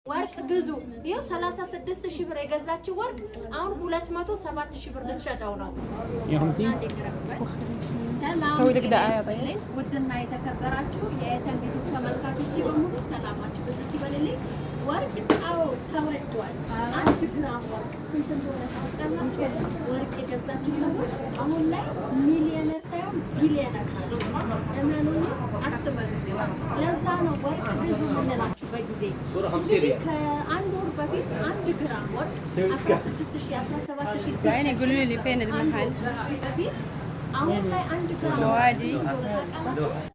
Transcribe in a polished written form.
ወርቅ ግዙ። ይኸው 36 ሺህ ብር የገዛችው ወርቅ አሁን 207 ሺህ ብር ልትሸጠው ነው። ሰላም ሰው ልክ ጤና دعاية طيب ይስጥልኝ። ውድና የተከበራችሁ የየተንቤቱ ተመልካቾች በሙሉ ሰላማችሁ ብዝት ይበልልኝ። ወርቅ አዎ ተወዷል። አንድ ግራም ወርቅ ስንት እንደሆነ ታውቃላችሁ? ወርቅ የገዛችሁ ሰዎች አሁን ላይ ሚሊየነር ሳይሆን ቢሊየነር ናቸው። እመኑኝ አትመኑኝ። ለዛ ነው ወርቅ ግዙ የምንላችሁ በጊዜ። እንግዲህ ከአንድ ወር በፊት አንድ ግራም ወርቅ 16 ሺህ 17 ሺህ بعدين يقولوا لي فين المحل በፊት አሁን ላይ አንድ ግራም ወርቅ وادي ስንት እንደሆነ ታውቃላችሁ?